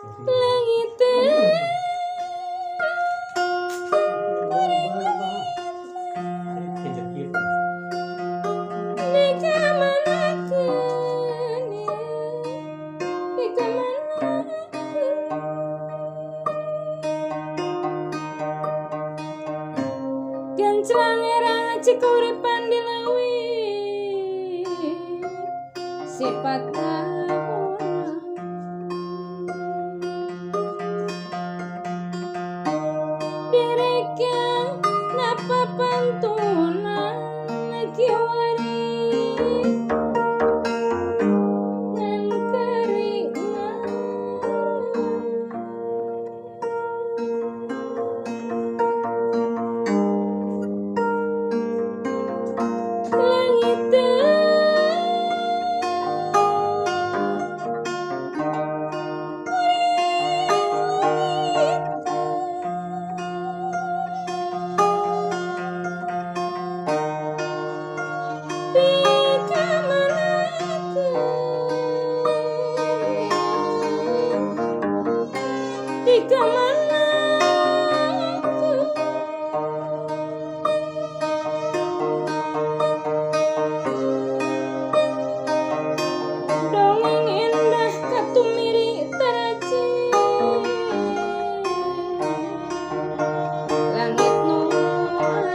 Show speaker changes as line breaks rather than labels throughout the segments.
Langit. Dikamanakeun ye, dikamanakeun? Genclang erang cikauripan di leuwi sepat tahunan. Derek yang napapantunan kiwari ngan keringan. Langit. Dikamanakeun? Dongeng indah katumiri taraji langit nu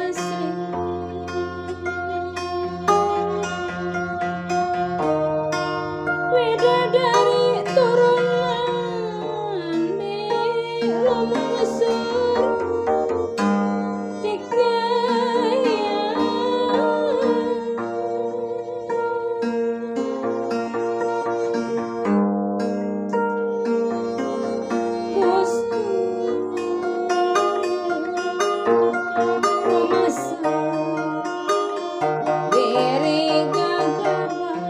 asri. Widadari turun mandi lumusur ti kahyangan. Gusti rumasa diri gagabah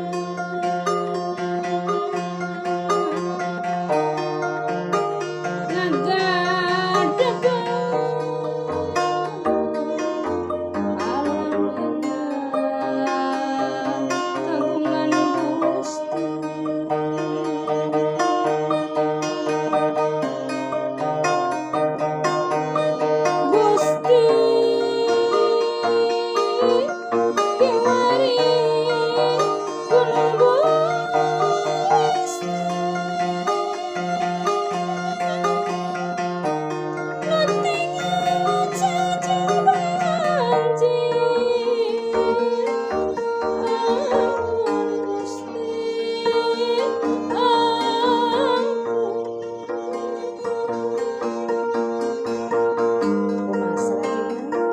ngagadeg alam indah kagungan Gusti. Gusti kiwari gunung Gusti nu tinggi cacabanjir. Ampun Gusti, ampun.
Kumaha selanjutnya?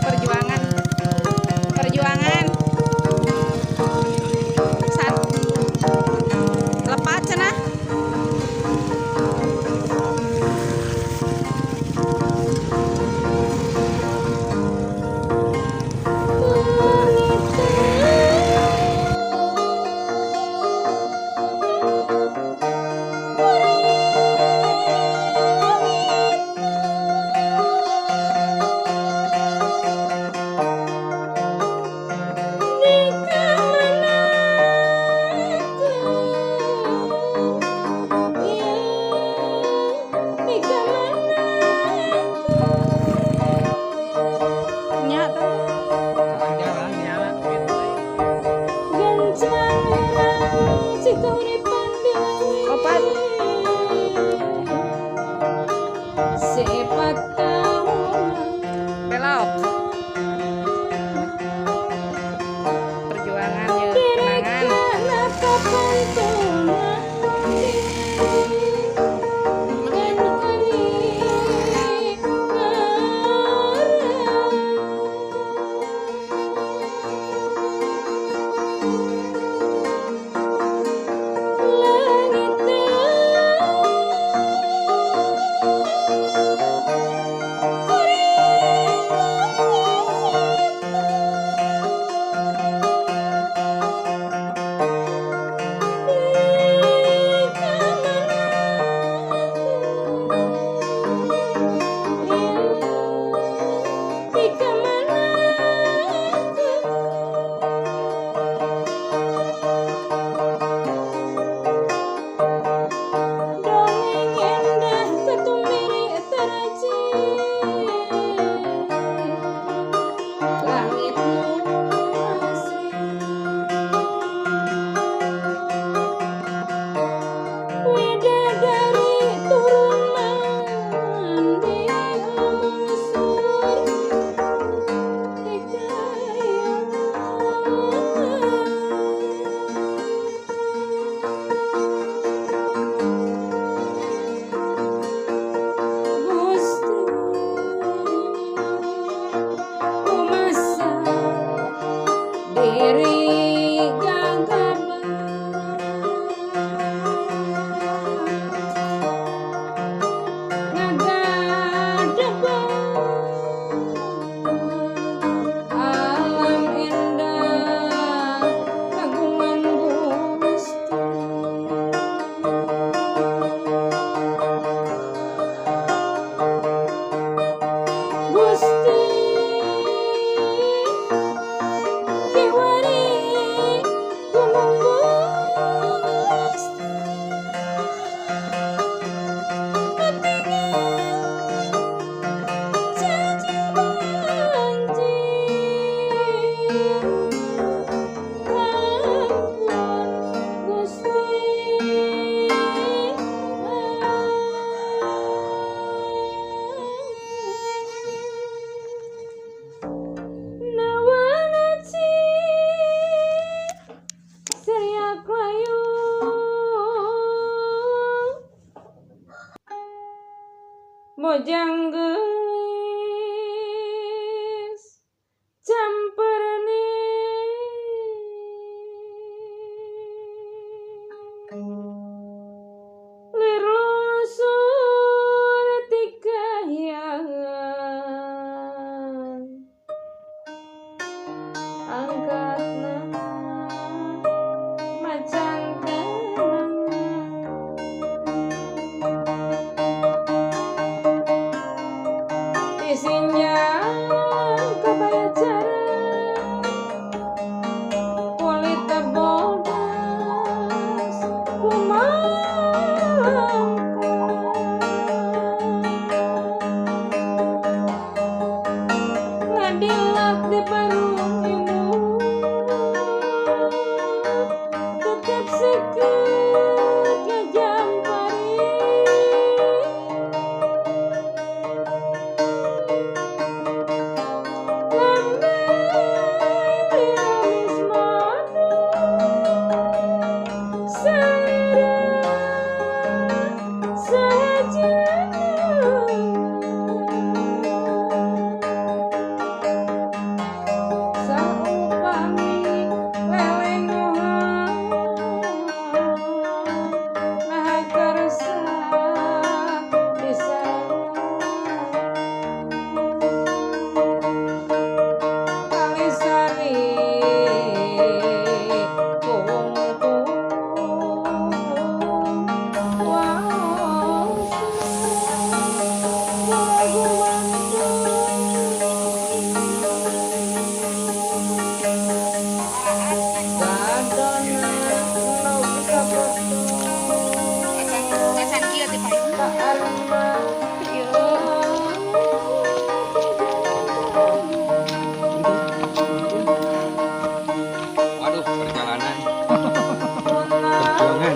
Perjuangan, perjuangan. Saat lepat cenah. Nya tante.
Jalan jalan gitu.
Opat.
Sepat tahunan.
Belok. Perjuangan ya, kenangan.
Mojang geulis camperni lir lungsur ti kahyangan angkatna macan kenangan Sinjang kebaya cara kulit bodas kumangka ngadilak di parung ibu tetep seket ngajampari.
Waduh, perjalanan perjuangan.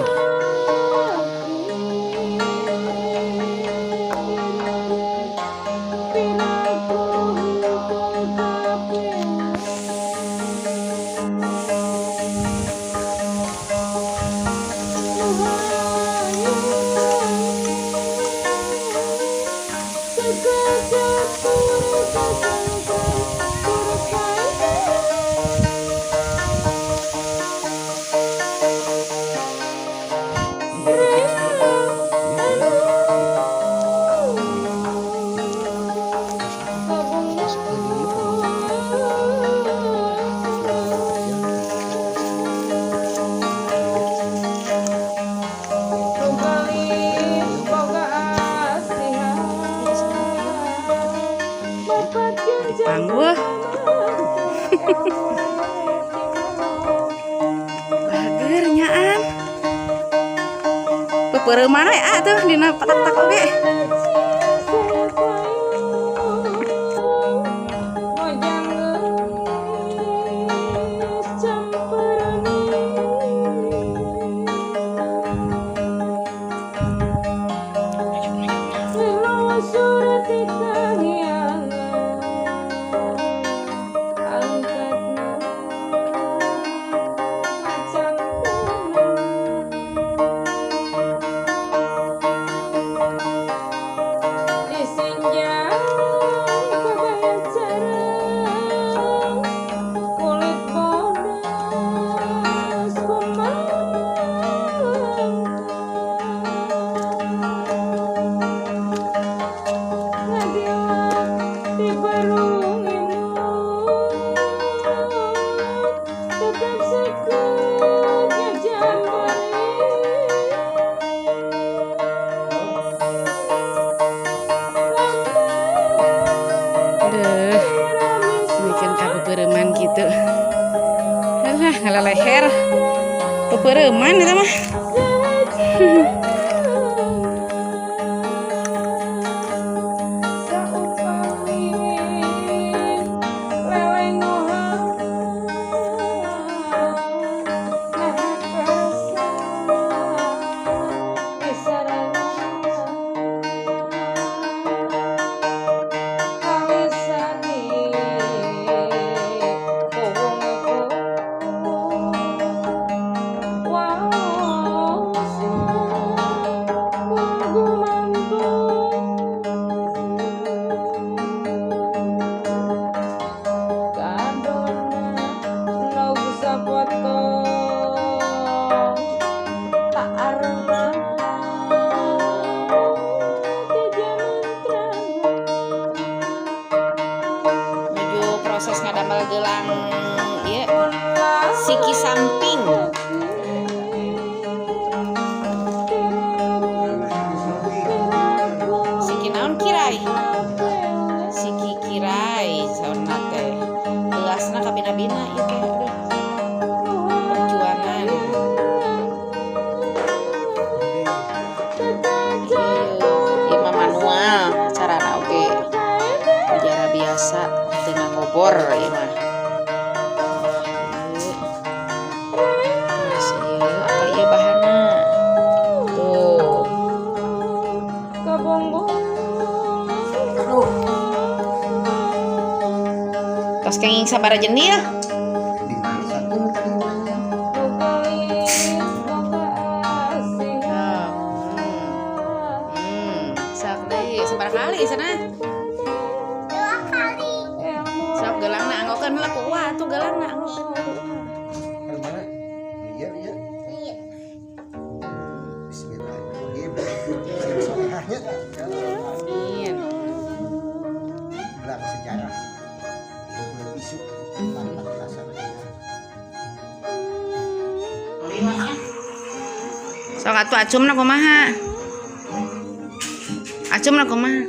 Pangwah. Bager nyaan. Pepereuman we atuh dina petak-tak oge. Bikin gitu. Alah, ngalaleher. Pepereuman eta mah. Bogor ieu mah. Ieu. Terus ieu apa ieu bahanna? Tuh.
Kabongbong.
Aduh.
Tos kenging sabaraha jendil?
Di mana satu tadi nanya?
Lukais kaasingan.
Sok deui, sabaraha kali sana?
2 kali.
Sok geulangna anggokeun heula ku Uwa tuh, geulangna anggokeun ku Uwa.
Anu mana? Iya.
Iya.
Bismillahirrahmanirrahim. Siap solehahnya.
Amin.
Gelang sejarah. Belum isuk tanpa rasa.
Sok atuh, acumna kumaha? Acumna kumaha?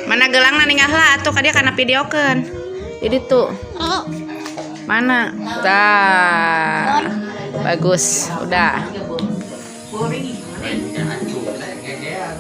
Mana gelangna? Ningal heula atuh ka dia kana videokeun. Jadi tuh. Mana? Tah. Bagus, udah.
Acum, gegean.